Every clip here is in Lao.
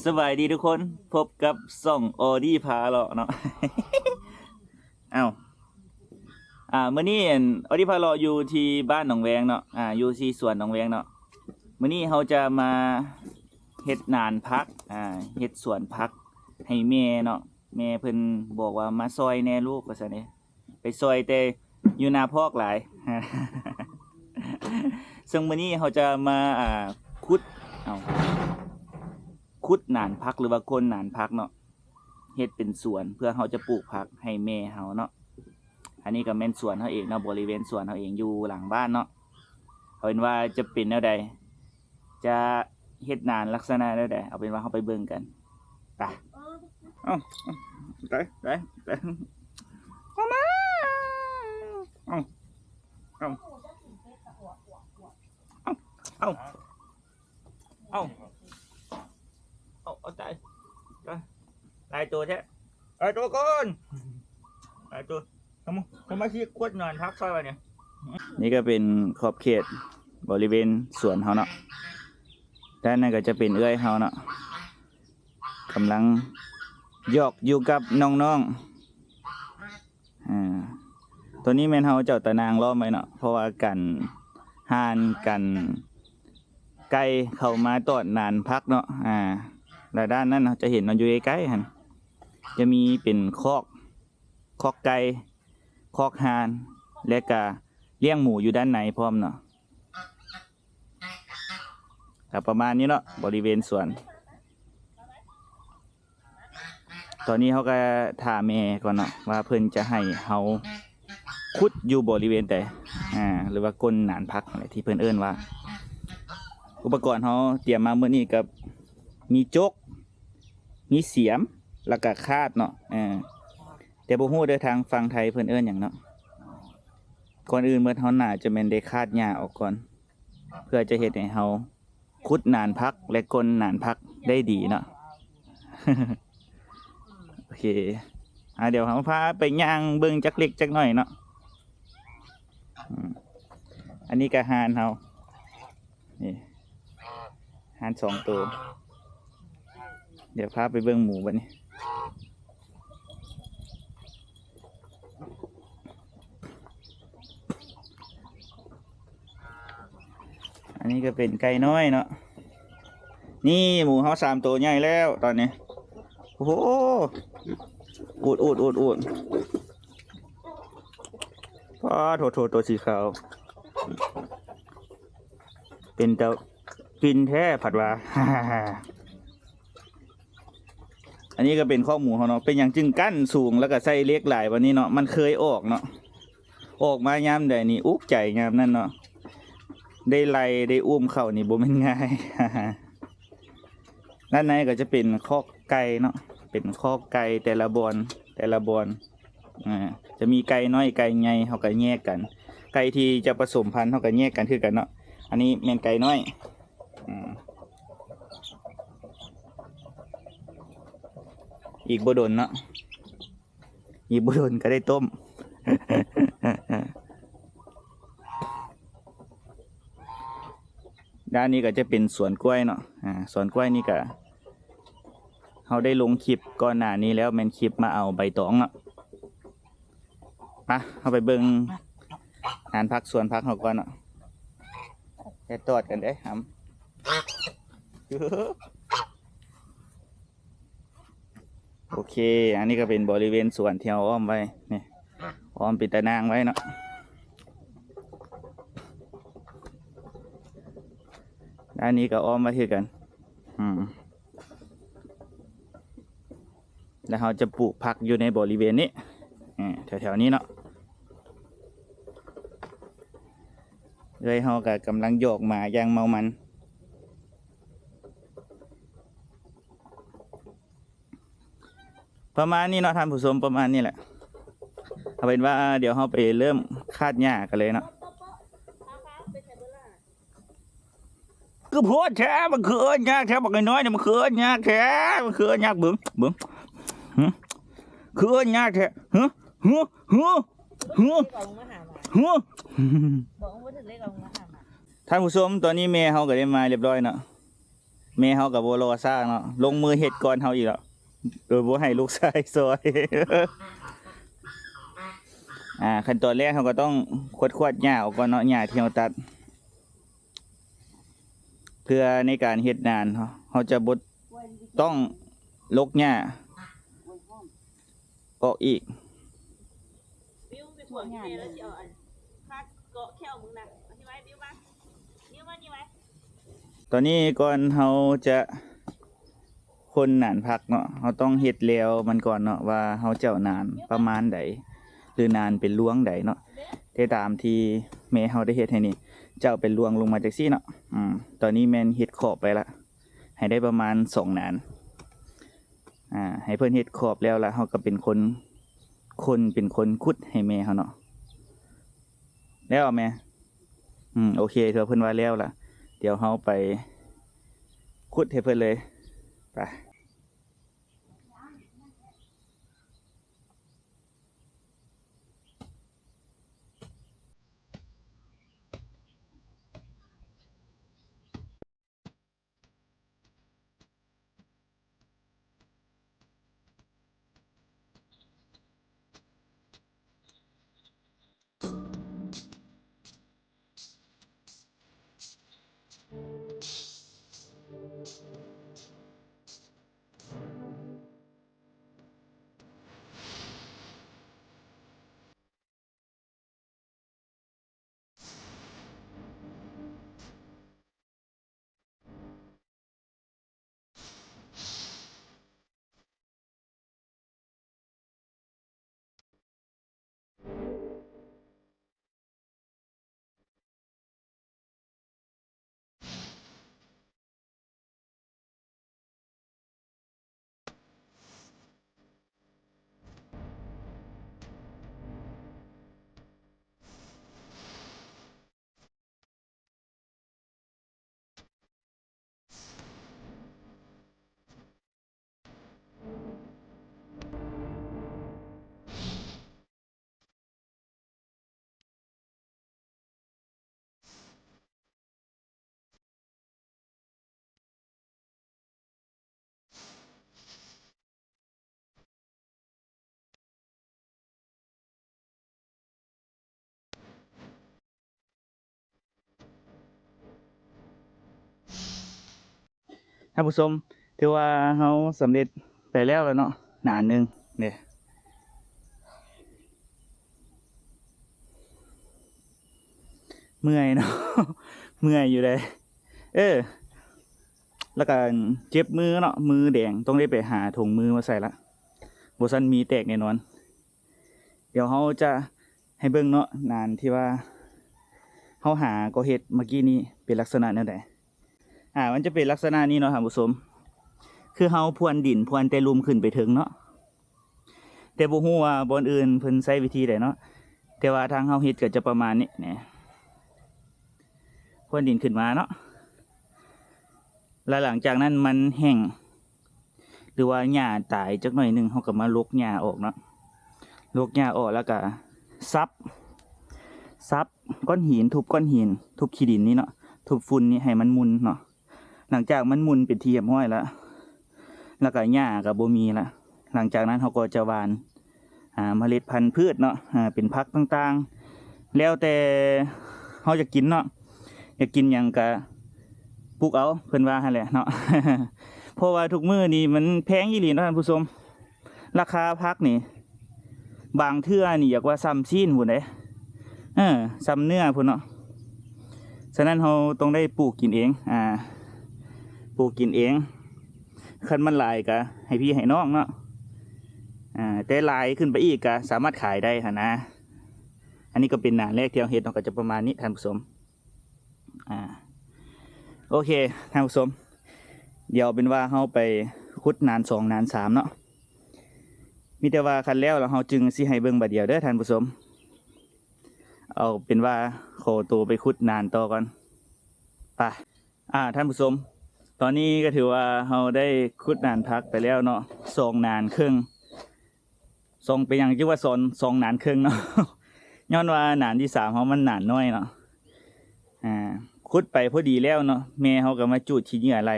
ສະບາຍດີທຸກຄົນ, ພົບກັບຊ່ອງອໍດີພາເລາະເນາະ. ອ້າວ ອ່າ ມື້ນີ້ອັນ ອໍດີພາເລາະຢູ່ທີ່ບ້ານໜອງແວງເນາະ, ອ່າ ຢູ່ທີ່ສວນໜອງແວງເນາະ. ມື້ນີ້ເຮົາຈະມາເຮັດນານຜັກ, ອ່າ ເຮັດສວນຜັກໃຫ້ແມ່ເນາະ. ແມ່ເພິ່ນບອກວ່າມາຊ່ອຍແດ່ລູກ ວ່າຊັ້ນເດ. ໄປຊ່ອຍແຕ່ຢູ່ນາພອກຫຼາຍ. ເຊິ່ງມື້ນີ້ເຮົາຈະມາ ອ່າ ຂຸດ ເອົາ ຂຸດໜານຜັກ ຫຼືວ່າກົ້ນໜານຜັກເນາະ, ເຮັດເປັນສວນເພື່ອເຮົາຈະປູກຜັກໃຫ້ແມ່ເຮົາເນາະ. ອັນນີ້ກໍແມ່ນສວນເຮົາເອງເນາະ, ບໍລິເວນສວນເຮົາເອງຢູ່ຫຼັງບ້ານເນາະ. ເອົາເປັນວ່າຈະເປັນແນວໃດ ຈະເຮັດນານລັກສະນະແນວໃດ, ເອົາເປັນວ່າເຮົາໄປເບິ່ງກັນ. ໄປ. ເອົ້າ ໄປ ໄປ ໄປ. ເອົາມາ. ເອົາ ເອົາ ເອົາ ເອົາ ເອົາ ເອົາ ຕາຍ ຕາຍ ຫຼາຍໂຕແທ້. ເອົາໂຕກ່ອນ ເອົາໂຕ. ເຂົ້າມາ ເຂົ້າມາຊິກວດນອນພັກຊອຍວ່ານີ້. ນີ້ກໍເປັນຂອບເຂດບໍລິເວນສວນເຮົາເນາະ. ດ້ານນັ້ນກໍຈະເປັນເອື້ອຍເຮົາເນາະ, ກຳລັງຢອກຢູ່ກັບນ້ອງໆ. ອ່າ ຕົວນີ້ແມ່ນເຮົາເຈົ້າຕານາງລ້ອມໄວ້ເນາະ, ເພາະວ່າກັນຫ່ານ ກັນໄກ່ເຂົ້າມາຕອດໜານຜັກເນາະ. ອ່າ ແລະດ້ານນັ້ນເຮົາຈະເຫັນເນາະ, ຢູ່ໃກ້ໆຫັ້ນຈະມີເປັນຄອກ ຄອກໄກ່ ຄອກຫ່ານ ແລະກະລ້ຽງໝູຢູ່ດ້ານໃນພ້ອມເນາະ. ກໍປະມານນີ້ເນາະ ບໍລິເວນສວນ. ຕອນນີ້ເຮົາກໍຖ້າແມ່ກ່ອນເນາະ ວ່າເພິ່ນຈະໃຫ້ເຮົາຂຸດຢູ່ບໍລິເວນໃດ ອ່າ ຫຼືວ່າກົ້ນໜານຜັກຫັ້ນແຫຼະ ທີ່ເພິ່ນເອີ້ນວ່າ. ອຸປະກອນເຮົາຕຽມມາມື້ນີ້ກໍມີຈົກ ມີສຽມ ແລ້ວກໍຄາດເນາະ. ເອີ ແຕ່ບໍ່ຮູ້ເດີ ທາງຝັ່ງໄທເພິ່ນເອີ້ນຫຍັງເນາະ. ກ່ອນອື່ນໝົດ ເຮົາໜ້າຈະແມ່ນໄດ້ຄາດຫຍ້າອອກກ່ອນ ເພື່ອຈະເຮັດໃຫ້ເຮົາຂຸດໜານຜັກ ແລະ ກົ້ນໜານຜັກໄດ້ດີເນາະ. ໂອເຄ ອ່າ ດຽວເຮົາພາໄປຍ່າງເບິ່ງຈັກເລັກຈັກໜ້ອຍເນາະ. ອືມ ອັນນີ້ກໍຫ່ານເຮົາ ນີ້ ຫ່ານສອງໂຕ. ດຽວພາໄປເບິ່ງໝູບັດນີ້. ອັນນີ້ກໍເປັນໄກ່ນ້ອຍເນາະ. ນີ້ໝູເຮົາສາມໂຕໃຫຍ່ແລ້ວຕອນນີ້. ໂອ້ໂຫ ອູດໆໆໆ. ປາດໂທ ໂທ ໂຕສີຂາວ ເປັນຕາປິ່ນແທ້ພັດວ່າ. ອັນນີ້ກໍເປັນຄອກໝູເຮົາເນາະ. ເປັນຫຍັງຈຶ່ງກັ້ນສູງ ແລ້ວກໍໃສ່ເຫຼັກຫຼາຍປານນີ້ເນາະ? ມັນເຄີຍອອກເນາະ. ອອກມາຍາມໃດນີ້ອຸກໃຈຍາມນັ້ນເນາະ. ໄດ້ໄລ່ໄດ້ອຸ້ມເຂົ້ານີ້ບໍ່ແມ່ນງ່າຍ. ດ້ານໃນກໍຈະເປັນຄອກໄກ່ເນາະ, ເປັນຄອກໄກ່ແຕ່ລະບ່ອນ ແຕ່ລະບ່ອນ. ອ່າ ຈະມີໄກ່ນ້ອຍໄກ່ໃຫຍ່ ເຮົາກໍແຍກກັນ. ໄກ່ທີ່ຈະປະສົມພັນ ເຮົາກໍແຍກກັນຄືກັນເນາະ. ອັນນີ້ແມ່ນໄກ່ນ້ອຍ. ອືມ ອີກບໍ່ດົນເນາະ. ອີກບໍ່ດົນກໍໄດ້ຕົ້ມ. ດ້ານນີ້ກໍຈະເປັນສວນກ້ວຍເນາະ. ອ່າ ສວນກ້ວຍນີ້ກໍ ເຮົາໄດ້ລົງຄລິບກ່ອນໜ້ານີ້ແລ້ວ ແມ່ນຄລິບມາເອົາໃບຕອງເນາະ. ມາ ເຮົາໄປເບິ່ງນານຜັກສວນຜັກເຮົາກ່ອນເນາະ. ຢ່າຕອດກັນເດ້ຫຳ. ໂອເຄ ອັນນີ້ກໍເປັນບໍລິເວນສວນທີ່ເຮົາອ້ອມໄວ້ນີ້, ອ້ອມເປັນຕາໜ່າງໄວ້ເນາະ. ດ້ານນີ້ກໍອ້ອມໄວ້ຄືກັນ. ອືມ ແລ້ວເຮົາຈະປູກຜັກຢູ່ໃນບໍລິເວນນີ້ ເອີ ແຖວໆນີ້ເນາະ. ເອື້ອຍເຮົາກໍກຳລັງຢອກໝາຢ່າງເມົາມັນ. ປະມານນີ້ເນາະທ່ານຜູ້ຊົມ, ປະມານນີ້ແຫຼະ. ເອົາເປັນວ່າດຽວເຮົາໄປເລີ່ມຄາດຫຍ້າກັນເລີຍເນາະ. ຄືໂພດແທ້, ມັນຄືເອີ້ນຍາກແທ້, ບັກນ້ອຍໆນີ້ ມັນຄືເອີ້ນຍາກແທ້, ມັນຄືເອີ້ນຍາກ, ເບິ່ງ ເບິ່ງ ຫຶ ຄືເອີ້ນຍາກແທ້, ຫຶ ຫຶ ຫຶ ຫຶ ຫຶ. ທ່ານຜູ້ຊົມ, ຕອນນີ້ແມ່ເຮົາກໍໄດ້ມາຮຽບຮ້ອຍເນາະ. ແມ່ເຮົາກໍບໍ່ລໍຊ້າເນາະ ລົງມືເຮັດກ່ອນເຮົາອີກແລ້ວ ໂດຍບໍ່ໃຫ້ລູກຊາຍຊ່ອຍ. ອ່າ ຂັ້ນຕອນແລກເຮົາກໍຕ້ອງຄວາດໆຫຍ້າອອກກ່ອນເນາະ ຫຍ້າທີ່ເຮົາຕັດ ເພື່ອໃນການເຮັດນານ ເຮົາຈະບໍ່ຕ້ອງລົກຫຍ້າອອກອີກ. ຕອນນີ້ກ່ອນເຮົາຈະ ຄົນໜານຜັກເນາະ ເຮົາຕ້ອງເຮັດແລ້ວມັນກ່ອນເນາະ ວ່າເຮົາເຈົ້າໜານປະມານໃດ ຫຼືໜານເປັນລວງໃດເນາະ. ແຕ່ຕາມທີ່ແມ່ເຮົາໄດ້ເຮັດໃຫ້ນີ້ ເຈົ້າເປັນລວງລົງມາຈັ່ງຊີ້ເນາະ. ອືມ ຕອນນີ້ແມ່ນເຮັດຂອບໄປລະ ໃຫ້ໄດ້ປະມານສອງໜານ. ອ່າ ໃຫ້ເພິ່ນເຮັດຂອບແລ້ວລະ ເຮົາກໍເປັນຄົນ ຄົນ ເປັນຄົນຂຸດໃຫ້ແມ່ເຮົາເນາະ. ແລ້ວແມ່ ອືມ ໂອເຄ ຖ້າເພິ່ນວ່າແລ້ວລະ ດຽວເຮົາໄປຂຸດໃຫ້ເພິ່ນເລີຍ ໄປ. ທ່ານຜູ້ຊົມ ຖືວ່າເຮົາສຳເລັດໄປແລ້ວລະເນາະ ໜານໜຶ່ງເດ້. ເມື່ອຍເນາະ ເມື່ອຍຢູ່ເດ້. ເອີ ແລ້ວກະເຈັບມືເນາະ ມືແດງ ຕ້ອງໄດ້ໄປຫາຖົງມືມາໃສ່ລະ ບໍ່ຊັ້ນມີແຕກແນ່ນອນ. ດຽວເຮົາຈະໃຫ້ເບິ່ງເນາະ ໜານທີ່ວ່າເຮົາຫາກໍເຮັດເມື່ອກີ້ນີ້ເປັນລັກສະນະແນວໃດ. ອາ ມັນຈະເປັນລັກສະນະນີ້ເນາະທ່ານຜູ້ຊົມ ຄືເຮົາພວນດິນ ພວນແຕ່ລຸ່ມຂຶ້ນໄປເທິງເນາະ ແຕ່ບໍ່ຮູ້ວ່າບ່ອນອື່ນເພິ່ນໃຊ້ວິທີໃດເນາະ ແຕ່ວ່າທາງເຮົາເຮັດກໍຈະປະມານນີ້ ນີ້ ພວນດິນຂຶ້ນມາເນາະ ແລ້ວຫຼັງຈາກນັ້ນມັນແຫ້ງ ຫຼືວ່າຫຍ້າຕາຍຈັກໜ້ອຍໜຶ່ງ ເຮົາກໍມາລົກຫຍ້າອອກເນາະ ລົກຫຍ້າອອກ ແລ້ວກໍສັບ ສັບກ້ອນຫີນ ທຸບກ້ອນຫີນ ທຸບຂີ້ດິນນີ້ເນາະ ທຸບຝຸ່ນນີ້ໃຫ້ມັນໝຸ່ນເນາະ. ຫຼັງຈາກມັນໝຸ່ນເປັນທີ່ຮຽບຮ້ອຍແລ້ວ ແລ້ວກໍຫຍ້າກໍບໍ່ມີລະ ຫຼັງຈາກນັ້ນເຮົາກໍຈະຫວ່ານ ອ່າ ເມລັດພັນພືດເນາະ ອ່າ ເປັນຜັກຕ່າງໆ ແລ້ວແຕ່ເຮົາຢາກກິນເນາະ ຢາກກິນຫຍັງກະປູກເອົາ ເພິ່ນວ່າຫັ້ນແຫຼະເນາະ ເພາະວ່າທຸກມື້ນີ້ມັນແພງອີ່ຫຼີເນາະທ່ານຜູ້ຊົມ ລາຄາຜັກນີ້ ບາງເທື່ອນີ້ຢາກວ່າສ່ຳຊີ້ນພຸ້ນເດ້ ເອີ ສ່ຳເນື້ອພຸ້ນເນາະ. ສະນັ້ນເຮົາຕ້ອງໄດ້ປູກກິນເອງ ອ່າ ປູກກິນເອງ ຄັນມັນຫຼາຍກະໃຫ້ພີ່ໃຫ້ນ້ອງເນາະ ອ່າ ແຕ່ຫຼາຍຂຶ້ນໄປອີກກະສາມາດຂາຍໄດ້ຫັ້ນນະ. ອັນນີ້ກໍເປັນໜານແລກທີ່ເຮົາເຮັດເນາະ ກໍຈະປະມານນີ້ທ່ານຜູ້ຊົມ. ອ່າ ໂອເຄທ່ານຜູ້ຊົມ ດຽວເປັນວ່າເຮົາໄປຂຸດໜານສອງ ໜານສາມເນາະ ມີແຕ່ວ່າຄັນແລ້ວ ແລ້ວເຮົາຈຶ່ງຊິໃຫ້ເບິ່ງບາດດຽວເດີທ່ານຜູ້ຊົມ. ເອົາເປັນວ່າຂໍໂຕໄປຂຸດໜານຕໍ່ກ່ອນ ໄປ. ອ່າ ທ່ານຜູ້ຊົມ ຕອນນີ້ກໍຖືວ່າເຮົາໄດ້ຂຸດໜານຜັກໄປແລ້ວເນາະ ສອງໜານເຄິ່ງ ສອງ ເປັນຫຍັງຈຶ່ງວ່າສອນ ສອງໜານເຄິ່ງເນາະ ຍ້ອນວ່າໜານທີສາມເຮົາມັນໜານນ້ອຍເນາະ ອ່າ ຂຸດໄປພໍດີແລ້ວເນາະ ແມ່ເຮົາກໍມາຈູດຂີ້ເຫຍື້ອໄລ່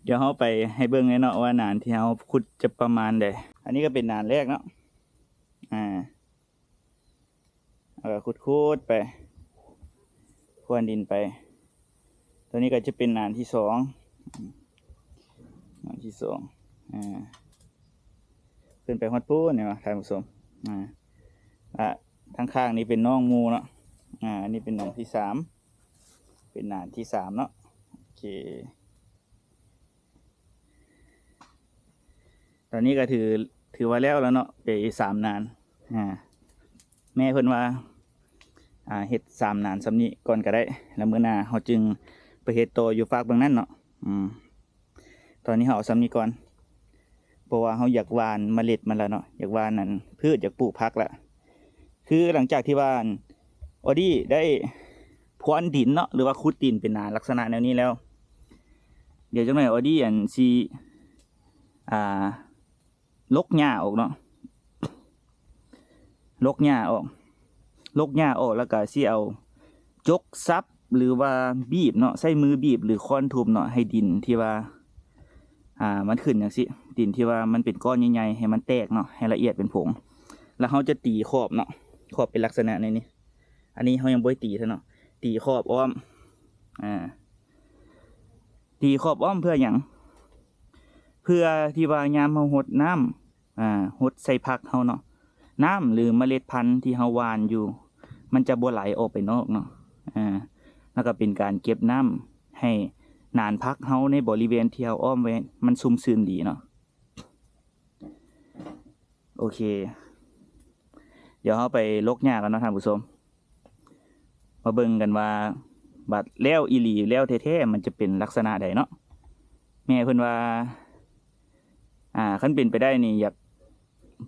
ດຽວເຮົາໄປໃຫ້ເບິ່ງເລີຍເນາະ ວ່າໜານທີ່ເຮົາຂຸດຈະປະມານໃດ. ອັນນີ້ກໍເປັນໜານແລກເນາະ ອາ ແລ້ວກໍຂຸດໆໄປ ຄວນດິນໄປ. ຕົວນີ້ກໍຈະເປັນໜານທີສອງ ໜານທີສອງ ອາ ຂຶ້ນໄປຮອດພຸ້ນເນາະທ່ານຜູ້ຊົມ ອາ ອາ ທາງຂ້າງນີ້ເປັນໜອງໝູ່ເນາະ ອາ ອັນນີ້ເປັນໜອງທີສາມ ເປັນໜານທີສາມເນາະ ໂອເຄ. ຕອນນີ້ກໍຖື ຖືວ່າແລ້ວແລ້ວເນາະ ໄປສາມໜານ ອາ ແມ່ເພິ່ນວ່າ ອາ ເຮັດສາມໜານສ່ຳນີ້ກ່ອນກໍໄດ້ ແລ້ວມື້ໜ້າເຮົາຈຶ່ງໄປເຮັດຕໍ່ຢູ່ຟາກເບື້ອງນັ້ນເນາະ ອືມ. ຕອນນີ້ເຮົາເອົາສ່ຳນີ້ກ່ອນ ເພາະວ່າເຮົາຢາກຫວ່ານເມລັດມັນແລ້ວເນາະ ຢາກຫວ່ານອັນພືດ ຢາກປູກຜັກລະ. ຄືຫຼັງຈາກທີ່ວ່າອັນ ອໍດີໄດ້ພວນດິນເນາະ ຫຼືວ່າຂຸດດິນເປັນໜານລັກສະນະແນວນີ້ແລ້ວ ດຽວຈັກໜ້ອຍອໍດີອັນຊິ ອ່າ ລົກຫຍ້າອອກເນາະ ລົກຫຍ້າອອກ ລົກຫຍ້າອອກ ແລ້ວກໍຊິເອົາຈົກສັບ ຫຼືວ່າບີບເນາະ ໃຊ້ມືບີບ ຫຼື ຄ້ອນທຸບເນາະ ໃຫ້ດິນທີ່ວ່າ ອ່າ ມັນຂຶ້ນຈັ່ງຊີ້ ດິນທີ່ວ່າມັນເປັນກ້ອນໃຫຍ່ໆ ໃຫ້ມັນແຕກເນາະ ໃຫ້ລະອຽດເປັນຜົງ ແລ້ວເຮົາຈະຕີຂອບເນາະ ຂອບເປັນລັກສະນະແນວນີ້. ອັນນີ້ເຮົາຍັງບໍ່ໄດ້ຕີເທື່ອເນາະ ຕີຂອບອ້ອມ ອາ ຕີຂອບອ້ອມເພື່ອຫຍັງ? ເພື່ອທີ່ວ່າຍາມເຮົາຫົດນ້ຳ ອ່າ ຫົດໃສ່ຜັກເຮົາເນາະ ນ້ຳ ຫຼື ເມລັດພັນທີ່ເຮົາຫວ່ານຢູ່ ມັນຈະບໍ່ໄຫຼອອກໄປນອກເນາະ ອ່າ ແລ້ວກໍເປັນການເກັບນ້ຳໃຫ້ໜານຜັກເຮົາໃນບໍລິເວນທີ່ເຮົາອ້ອມໄວ້ ມັນຊຸ່ມຊື່ນດີເນາະ. ໂອເຄ ດຽວເຮົາໄປລົກຫຍ້າກັນເນາະທ່ານຜູ້ຊົມ ມາເບິ່ງກັນວ່າ ບາດແລ້ວອີ່ຫຼີ ແລ້ວແທ້ໆ ມັນຈະເປັນລັກສະນະໃດເນາະ. ແມ່ເພິ່ນວ່າ ອ່າ ຄັນເປັນໄປໄດ້ນີ້ ຢາກ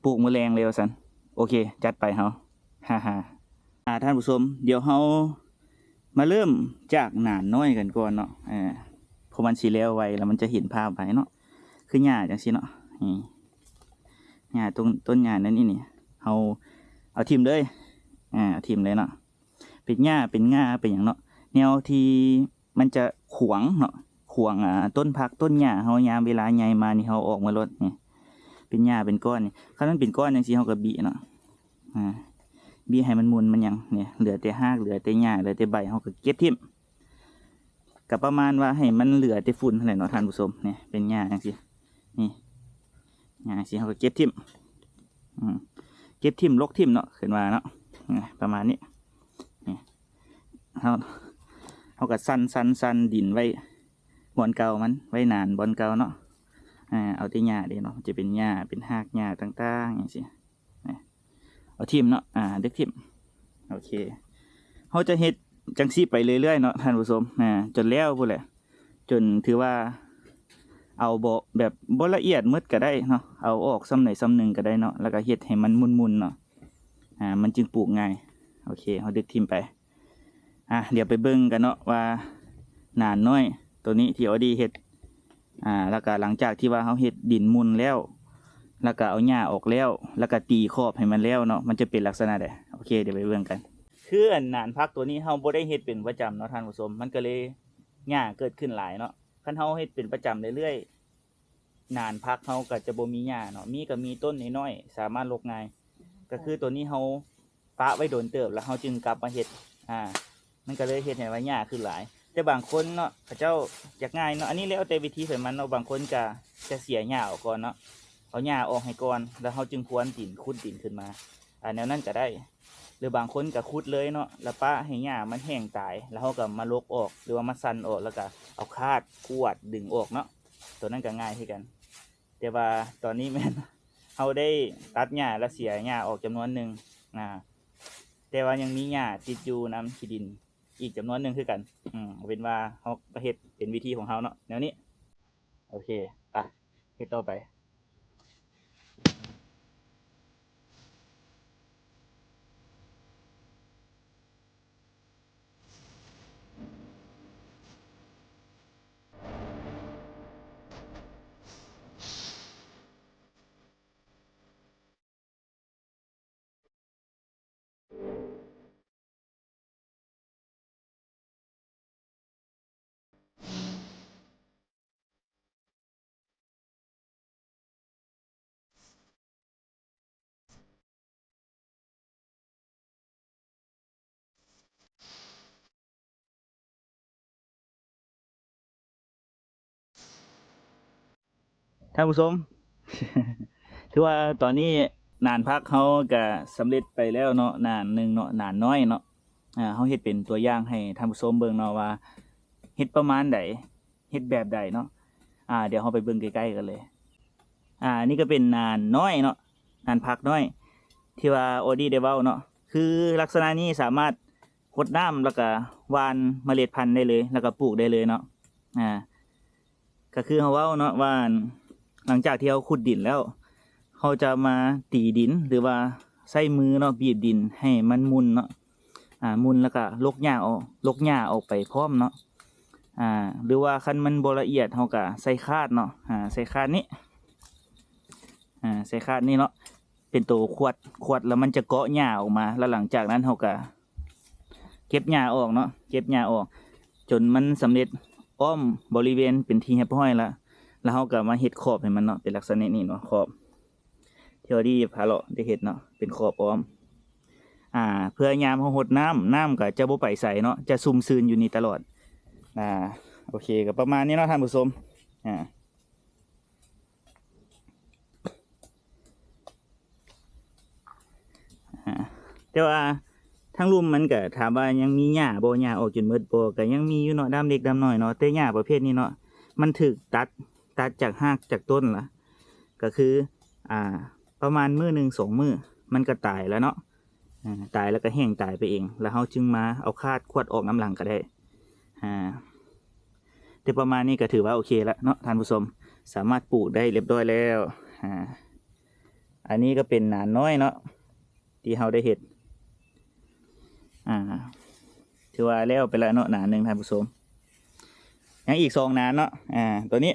ປູກມື້ແລງເລີຍວ່າຊັ້ນ. ໂອເຄ ຈັດໄປເຮົາ ຮາໆ. ອ່າ ທ່ານຜູ້ຊົມ ດຽວເຮົາມາເລີ່ມຈາກໜານນ້ອຍກັນກ່ອນເນາະ ເພາະມັນຊິແລ້ວໄວ ແລ້ວມັນຈະເຫັນພາບໄວເນາະ. ຄືຫຍ້າຈັ່ງຊີ້ເນາະ ນີ້ ຫຍ້າຕົ້ນ ຕົ້ນຫຍ້ານັ້ນນີ້ ເຮົາເອົາຖິ້ມເລີຍ ອ່າ ເອົາຖິ້ມເລີຍເນາະ. ເປັນຫຍ້າ ເປັນຫຍ້າ ເປັນຫຍັງເນາະ ແນວທີ່ມັນຈະຂວາງເນາະ ຂວາງ ອ່າ ຕົ້ນຜັກຕົ້ນຫຍ້າເຮົາ ຍາມເວລາໃຫຍ່ມານີ້ ເຮົາເອົາອອກໝົດໂລດນີ້ ເປັນຫຍ້າເປັນກ້ອນນີ້. ຄັນມັນເປັນກ້ອນຈັ່ງຊີ້ ເຮົາກໍບີເນາະ ອ່າ ບີໃຫ້ມັນໝຸ່ນມັນຫຍັງນີ້ ເຫຼືອແຕ່ຮາກ ເຫຼືອແຕ່ຫຍ້າ ເຫຼືອແຕ່ໃບ ເຮົາກໍເກັບຖິ້ມ. ກໍປະມານວ່າໃຫ້ມັນເຫຼືອແຕ່ຝຸ່ນຫັ້ນແຫຼະເນາະທ່ານຜູ້ຊົມ. ນີ້ເປັນຫຍ້າຈັ່ງຊີ້ ນີ້ຫຍ້າຈັ່ງຊີ້ ເຮົາກໍເກັບຖິ້ມ ອືມ ເກັບຖິ້ມ ລົກຖິ້ມເນາະ ເອີ້ນວ່າເນາະ ປະມານນີ້. ນີ້ເຮົາ ເຮົາກໍສັນ ສັນ ສັນດິນໄວ້ບ່ອນເກົ່າມັນ ໄວ້ໜານບ່ອນເກົ່າເນາະ. ເອົາແຕ່ຫຍ້າເດ້ເນາະ ຈະເປັນຫຍ້າ ເປັນຮາກຫຍ້າຕ່າງໆ ຈັ່ງຊີ້ ເອົາຖິ້ມເນາະ ອາ ເດັກຖິ້ມ. ໂອເຄ ເຮົາຈະເຮັດຈັ່ງຊີ້ໄປເລື້ອຍໆເນາະທ່ານຜູ້ຊົມ ອາ ຈົນແລ້ວພຸ້ນແຫຼະ ຈົນຖືວ່າເອົາບໍ່ ແບບບໍ່ລະອຽດໝົດກໍໄດ້ເນາະ ເອົາອອກສ່ຳໃດສ່ຳໜຶ່ງກໍໄດ້ເນາະ ແລ້ວກໍເຮັດໃຫ້ມັນໝຸ່ນໆເນາະ ອາ ມັນຈຶ່ງປູກງ່າຍ. ໂອເຄ ເຮົາເດັກຖິ້ມໄປ. ອ່ະ ດຽວໄປເບິ່ງກັນເນາະວ່າໜານນ້ອຍໂຕນີ້ທີ່ອໍດີເຮັດ ອ່າ ແລ້ວກະຫຼັງຈາກທີ່ວ່າເຮົາເຮັດດິນໝຸ່ນແລ້ວ ແລ້ວກະເອົາຫຍ້າອອກແລ້ວ ແລ້ວກະຕີຂອບໃຫ້ມັນແລ້ວເນາະ ມັນຈະເປັນລັກສະນະໃດ. ໂອເຄ ດຽວໄປເບິ່ງກັນ. ຄືອັນໜານຜັກໂຕນີ້ເຮົາບໍ່ໄດ້ເຮັດເປັນປະຈຳເນາະທ່ານຜູ້ຊົມ ມັນກະເລີຍຫຍ້າເກີດຂຶ້ນຫຼາຍເນາະ. ຄັນເຮົາເຮັດເປັນປະຈຳເລື້ອຍໆ ໜານຜັກເຮົາກໍຈະບໍ່ມີຫຍ້າເນາະ ມີກໍມີຕົ້ນນ້ອຍໆ ສາມາດລົກງ່າຍ. ກໍຄືໂຕນີ້ເຮົາປະໄວ້ດົນເຕີບ ແລ້ວເຮົາຈຶ່ງກັບມາເຮັດ ອ່າ ມັນກໍເລີຍເຮັດໃຫ້ວ່າຫຍ້າຂຶ້ນຫຼາຍ. ແຕ່ບາງຄົນເນາະ ເຂົາເຈົ້າຢາກງ່າຍເນາະ ອັນນີ້ແລ້ວແຕ່ວິທີໃຜມັນເນາະ. ບາງຄົນກໍຈະເສຍຫຍ້າອອກກ່ອນເນາະ ເອົາຫຍ້າອອກໃຫ້ກ່ອນ ແລ້ວເຮົາຈຶ່ງພວນດິນ ຂຸດດິນຂຶ້ນມາ ອ່າ ແນວນັ້ນກໍໄດ້. ຫຼືບາງຄົນກໍຂຸດເລີຍເນາະ ແລ້ວປະໃຫ້ຫຍ້າມັນແຫ້ງຕາຍ ແລ້ວເຮົາກໍມາລົກອອກ ຫຼືວ່າມາສັນອອກ ແລ້ວກໍເອົາຄາດກວາດດຶງອອກເນາະ ໂຕນັ້ນກໍງ່າຍຄືກັນ. ແຕ່ວ່າຕອນນີ້ແມ່ນເຮົາໄດ້ຕັດຫຍ້າ ແລ້ວເສຍຫຍ້າອອກຈຳນວນໜຶ່ງ ອາ ແຕ່ວ່າຍັງມີຫຍ້າຕິດຢູ່ນຳຂີ້ດິນອີກຈຳນວນໜຶ່ງຄືກັນ. ອືມ ເອົາເປັນວ່າເຮົາກໍເຮັດເປັນວິທີຂອງເຮົາເນາະ ແນວນີ້. ໂອເຄ ໄປ ເຮັດຕໍ່ໄປ. ທ່ານຜູ້ຊົມ ຖືວ່າຕອນນີ້ໜານຜັກເຮົາກະສຳເລັດໄປແລ້ວເນາະ ໜານໜຶ່ງເນາະ ໜານນ້ອຍເນາະ. ອາ ເຮົາເຮັດເປັນຕົວຢ່າງໃຫ້ທ່ານຜູ້ຊົມເບິ່ງເນາະວ່າເຮັດປະມານໃດ ເຮັດແບບໃດເນາະ. ອາ ດຽວເຮົາໄປເບິ່ງໃກ້ໆກັນເລີຍ. ອາ ນີ້ກະເປັນໜານນ້ອຍເນາະ ໜານຜັກນ້ອຍ ທີ່ວ່າອໍດີໄດ້ເວົ້າເນາະ ຄືລັກສະນະນີ້ສາມາດຫົດນ້ຳ ແລ້ວກະຫວ່ານເມລັດພັນໄດ້ເລີຍ ແລ້ວກະປູກໄດ້ເລີຍເນາະ. ອາ ກະຄືເຮົາເວົ້າເນາະວ່າ ຫຼັງຈາກທີ່ເຮົາຂຸດດິນແລ້ວ ເຮົາຈະມາຕີດິນ ຫຼືວ່າໃຊ້ມືເນາະ ບີບດິນໃຫ້ມັນໝຸ່ນເນາະ. ອາ ໝຸ່ນແລ້ວກະລົກຫຍ້າອອກ ລົກຫຍ້າອອກໄປພ້ອມເນາະ. ອາ ຫຼືວ່າຄັນມັນບໍ່ລະອຽດ ເຮົາກະໃສ່ຄາດເນາະ. ອາ ໃສ່ຄາດນີ້ ອາ ໃສ່ຄາດນີ້ເນາະ ເປັນໂຕຂວດ ຂວດແລ້ວມັນຈະເກາະຫຍ້າອອກມາ ແລ້ວຫຼັງຈາກນັ້ນເຮົາກະເກັບຫຍ້າອອກເນາະ ເກັບຫຍ້າອອກຈົນມັນສຳເລັດອ້ອມບໍລິເວນເປັນທີ່ຮຽບຮ້ອຍລະ ແລ້ວເຮົາກະມາເຮັດຂອບໃຫ້ມັນເນາະ ເປັນລັກສະນະນີ້ເນາະ ຂອບ ທີ່ວ່າດີພາເລາະໄດ້ເຮັດເນາະ ເປັນຂອບອ້ອມ. ອາ ເພື່ອຍາມເຮົາຫົດນ້ຳ ນ້ຳກະຈະບໍ່ໄປໃສເນາະ ຈະຊຸ່ມຊື່ນຢູ່ນີ້ຕະຫຼອດ. ອາ ໂອເຄ ກະປະມານນີ້ເນາະທ່ານຜູ້ຊົມ. ອາ ອາ ແຕ່ວ່າທາງລຸ່ມມັນກະ ຖາມວ່າຍັງມີຫຍ້າບໍ່ ຫຍ້າອອກຈົນໝົດບໍ່ ກະຍັງມີຢູ່ເນາະ ດາມເລັກດາມນ້ອຍເນາະ. ແຕ່ຫຍ້າປະເພດນີ້ເນາະ ມັນຖືກຕັດ ຕັດຈາກຮາກຈາກຕົ້ນລະ ກະຄື ອາ ປະມານມື້ໜຶ່ງສອງມື້ມັນກະຕາຍລະເນາະ. ອາ ຕາຍແລ້ວກະແຫ້ງຕາຍໄປເອງ ແລ້ວເຮົາຈຶ່ງມາເອົາຄາດຂວດອອກນຳຫຼັງກະໄດ້. ອາ ແຕ່ປະມານນີ້ກະຖືວ່າໂອເຄລະເນາະທ່ານຜູ້ຊົມ ສາມາດປູກໄດ້ຮຽບຮ້ອຍແລ້ວ. ອາ ອັນນີ້ກະເປັນໜານນ້ອຍເນາະ ທີ່ເຮົາໄດ້ເຮັດ. ອາ ຖືວ່າແລ້ວໄປລະເນາະ ໜານໜຶ່ງທ່ານຜູ້ຊົມ ຍັງອີກສອງໜານເນາະ. ອາ ໂຕນີ້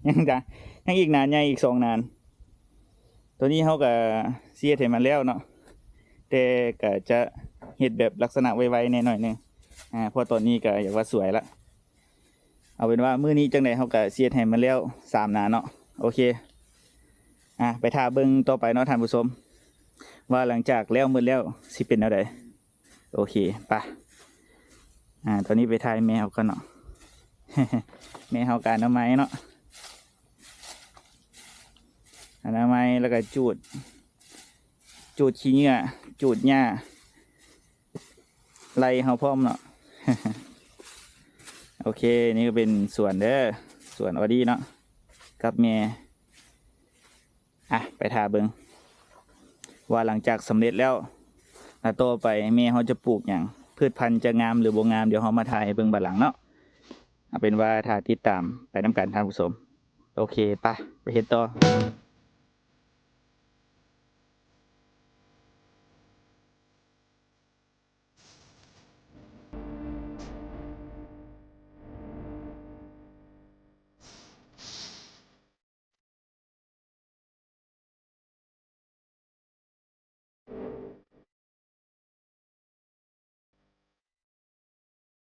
ຍັງຈະ ຍັງອີກໜານໃຫຍ່ອີກສອງໜານ. ໂຕນີ້ເຮົາກະຊິເຮັດໃຫ້ມັນແລ້ວເນາະ ແຕ່ກະຈະເຮັດແບບລັກສະນະໄວໆແດ່ໜ້ອຍໜຶ່ງ. ອາ ເພາະຕອນນີ້ກະຢາກວ່າສວຍລະ ເອົາເປັນວ່າມື້ນີ້ຈັ່ງໃດເຮົາກະຊິເຮັດໃຫ້ມັນແລ້ວສາມໜານເນາະ. ໂອເຄ ອາ ໄປຖ້າເບິ່ງຕໍ່ໄປເນາະທ່ານຜູ້ຊົມ ວ່າຫຼັງຈາກແລ້ວໝົດແລ້ວຊິເປັນແນວໃດ. ໂອເຄ ໄປ. ອາ ຕອນນີ້ໄປຖ່າຍແມ່ເຮົາກ່ອນເນາະ ແມ່ເຮົາກະອະນາໄມເນາະ ອະນາໄມ ແລ້ວກະຈູດ ຈູດຂີ້ເຫຍື້ອ ຈູດຫຍ້າ ໄລ່ເຮົາພ້ອມເນາະ. ໂອເຄ ນີ້ກະເປັນສວນເດີ ສວນອໍດີເນາະ ກັບແມ່. ອາ ໄປຖ້າເບິ່ງວ່າຫຼັງຈາກສຳເລັດແລ້ວ ແລ້ວຕໍ່ໄປແມ່ເຮົາຈະປູກຫຍັງ ພືດພັນຈະງາມຫຼືບໍ່ງາມ ດຽວເຮົາມາຖ່າຍໃຫ້ເບິ່ງບາດຫຼັງເນາະ. ເອົາເປັນວ່າຖ້າຕິດຕາມໄປນຳກັນທ່ານຜູ້ຊົມ. ໂອເຄ ໄປ ໄປເຮັດຕໍ່.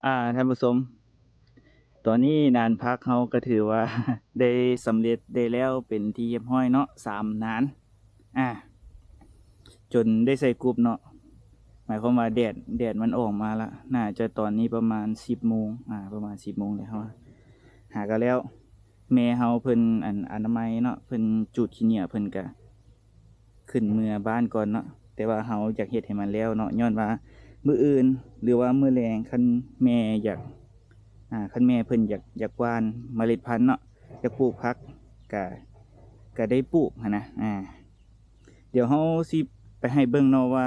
ອາ ທ່ານຜູ້ຊົມ ຕອນນີ້ໜານຜັກເຮົາກະຖືວ່າໄດ້ສຳເລັດໄດ້ແລ້ວເປັນທີ່ຮຽບຮ້ອຍເນາະ ສາມໜານ. ອາ ຈົນໄດ້ໃສ່ກຸບເນາະ ໝາຍຄວາມວ່າແດດ ແດດມັນອອກມາລະ ໜ້າຈະຕອນນີ້ປະມານສິບໂມງ ອາ ປະມານສິບໂມງແລ້ວ ເຮົາຫາກະແລ້ວ. ແມ່ເຮົາເພິ່ນ ອັນ ອະນາໄມເນາະ ເພິ່ນຈູດຂີ້ເຫຍື້ອ ເພິ່ນກະຂຶ້ນເມືອບ້ານກ່ອນເນາະ ແຕ່ວ່າເຮົາຢາກເຮັດໃຫ້ມັນແລ້ວເນາະ ຍ້ອນວ່າມື້ອື່ນ ຫຼືວ່າມື້ແລງ ຄັນແມ່ຢາກ ອາ ຄັນແມ່ເພິ່ນຢາກ ຢາກຫວ່ານເມລັດພັນເນາະ ຢາກປູກຜັກ ກະ ກະໄດ້ປູກຫັ້ນນະ. ອາ ດຽວເຮົາຊິໄປໃຫ້ເບິ່ງເນາະວ່າ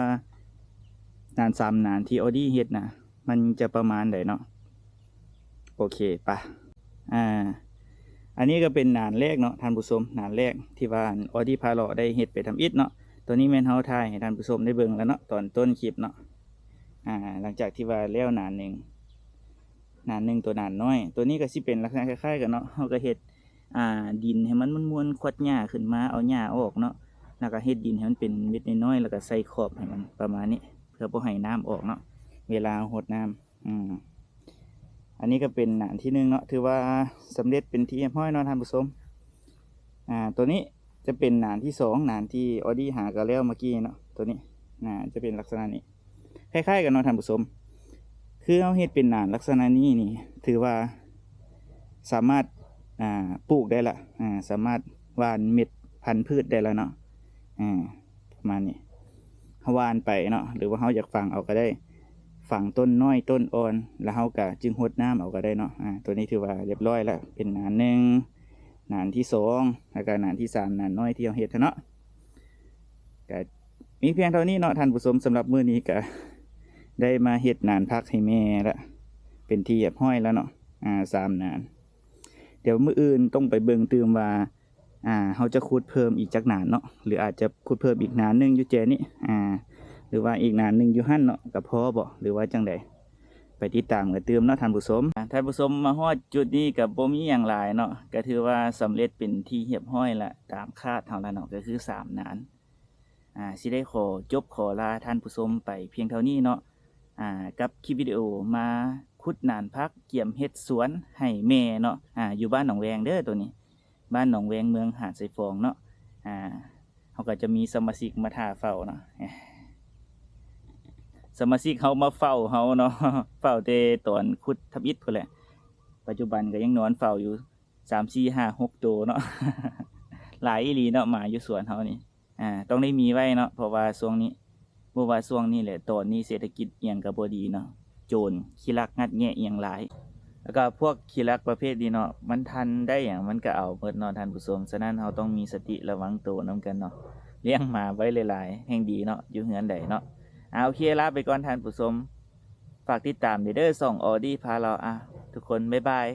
ໜານສາມໜານທີ່ອໍດີເຮັດນະ ມັນຈະປະມານໃດເນາະ. ໂອເຄ ໄປ. ອາ ອັນນີ້ກະເປັນໜານແລກເນາະທ່ານຜູ້ຊົມ ໜານແລກທີ່ວ່າອໍດີພາເລາະໄດ້ເຮັດໄປທຳອິດເນາະ. ຕອນນີ້ແມ່ນເຮົາຖ່າຍໃຫ້ທ່ານຜູ້ຊົມໄດ້ເບິ່ງແລ້ວເນາະ ຕອນຕົ້ນຄລິບເນາະ. ອາ ຫຼັງຈາກທີ່ວ່າແລ້ວໜານໜຶ່ງ ໜານໜຶ່ງ ໂຕໜານນ້ອຍ ໂຕນີ້ກະຊິເປັນລັກສະນະຄ້າຍໆກັນເນາະ ເຮົາກະເຮັດ ອາ ດິນໃຫ້ມັນມ່ວນໆ ຂວັດຫຍ້າຂຶ້ນມາ ເອົາຫຍ້າອອກເນາະ ແລ້ວກະເຮັດດິນໃຫ້ມັນເປັນເມັດນ້ອຍໆ ແລ້ວກະໃສ່ຂອບໃຫ້ມັນປະມານນີ້ ເພື່ອບໍ່ໃຫ້ນ້ຳອອກເນາະ ເວລາເຮົາຫົດນ້ຳ. ອືມ ອັນນີ້ກະເປັນໜານທີໜຶ່ງເນາະ ຖືວ່າສຳເລັດເປັນທີ່ຮຽບຮ້ອຍເນາະທ່ານຜູ້ຊົມ. ອາ ໂຕນີ້ຈະເປັນໜານທີສອງ ໜານທີ່ອໍດີຫາກະແລ້ວເມື່ອກີ້ເນາະ ໂຕນີ້ໜານຈະເປັນລັກສະນະນີ້ ຄ້າຍໆກັນເນາະທ່ານຜູ້ຊົມ. ຄືເຮົາເຮັດເປັນໜານລັກສະນະນີ້ນີ້ ຖືວ່າສາມາດ ອາ ປູກໄດ້ລະ ອາ ສາມາດ ຫວ່ານເມັດພັນພືດໄດ້ແລ້ວເນາະ ອາ ປະມານນີ້ ເຮົາຫວ່ານໄປເນາະ ຫຼືວ່າເຮົາຢາກຝັງເອົາກໍໄດ້ ຝັງຕົ້ນນ້ອຍຕົ້ນອ່ອນ ແລ້ວເຮົາກໍຈຶ່ງຫົດນ້ຳເອົາກໍໄດ້ເນາະ ອາ ໂຕນີ້ຖືວ່າຮຽບຮ້ອຍແລ້ວ ເປັນໜານໜຶ່ງ ໜານທີສອງ ແລ້ວກໍໜານທີສາມ ໜານນ້ອຍທີ່ເຮົາເຮັດຫັ້ນເນາະ ກໍມີພຽງເທົ່ານີ້ເນາະທ່ານຜູ້ຊົມ ສຳລັບມື້ນີ້ກໍໄດ້ມາເຮັດໜານຜັກໃຫ້ແມ່ລະ ເປັນທີ່ຮຽບຮ້ອຍແລ້ວເນາະ ອາ ສາມໜານ ດຽວມື້ອື່ນຕ້ອງໄປເບິ່ງຕື່ມວ່າ ອາ ເຮົາຈະຂຸດເພີ່ມອີກຈັກໜານເນາະ ຫຼືອາດຈະຂຸດເພີ່ມອີກໜານໜຶ່ງຢູ່ແຈນີ້ ອາ ຫຼືວ່າອີກໜານໜຶ່ງຢູ່ຫັ້ນເນາະ ກໍພໍບໍ່ ຫຼືວ່າຈັ່ງໃດ ໄປຕິດຕາມກັນຕື່ມເນາະທ່ານຜູ້ຊົມ ອາ ທ່ານຜູ້ຊົມ ມາຮອດຈຸດນີ້ກໍບໍ່ມີຫຍັງຫຼາຍເນາະ ກໍຖືວ່າສຳເລັດເປັນທີ່ຮຽບຮ້ອຍລະ ຕາມຄາດເຮົາລະເນາະ ກໍຄືສາມໜານ ອາ ຊິໄດ້ຂໍຈົບຂໍລາທ່ານຜູ້ຊົມໄປພຽງເທົ່ານີ້ເນາະ ອາ ກັບຄລິບວິດີໂອມາຂຸດໜານຜັກ ກຽມເຮັດສວນໃຫ້ແມ່ເນາະ ອາ ຢູ່ບ້ານໜອງແວງເດີ ໂຕນີ້ ບ້ານໜອງແວງ ເມືອງຫາດຊາຍຟອງເນາະ ອາ ເຮົາກໍຈະມີສະມາຊິກມາຖ້າເຝົ້າເນາະ ສະມາຊິກເຮົາມາເຝົ້າເຮົາເນາະ ເຝົ້າແຕ່ຕອນຂຸດທຳອິດພຸ້ນແຫຼະ ປັດຈຸບັນກໍຍັງນອນເຝົ້າຢູ່ ສາມ ສີ່ ຫ້າ ຫົກໂຕເນາະ ຫຼາຍອີ່ຫຼີເນາະ ໝາຢູ່ສວນເຮົານີ້ ອາ ຕ້ອງໄດ້ມີໄວ້ເນາະ ເພາະວ່າຊ່ວງນີ້ ບໍ່ວ່າຊ່ວງນີ້ແຫຼະ ຕອນນີ້ເສດຖະກິດອີ່ຫຍັງກໍບໍ່ດີເນາະ ໂຈນຂີ້ລັກງັດແງະອີ່ຫຍັງຫຼາຍ ແລ້ວກໍພວກຂີ້ລັກປະເພດນີ້ເນາະ ມັນທັນໄດ້ຫຍັງມັນກໍເອົາໝົດເນາະທ່ານຜູ້ຊົມ ສະນັ້ນເຮົາຕ້ອງມີສະຕິລະວັງໂຕນຳກັນເນາະ ລ້ຽງໝາໄວ້ຫຼາຍໆແຮ່ງດີເນາະ ຢູ່ເຮືອນໃດເນາະ ອາ ໂອເຄ ລາໄປກ່ອນທ່ານຜູ້ຊົມ ຝາກຕິດຕາມເດີ ຊ່ອງອໍດີພາເລົາ ອາ ທຸກຄົນ ບາຍບາຍ.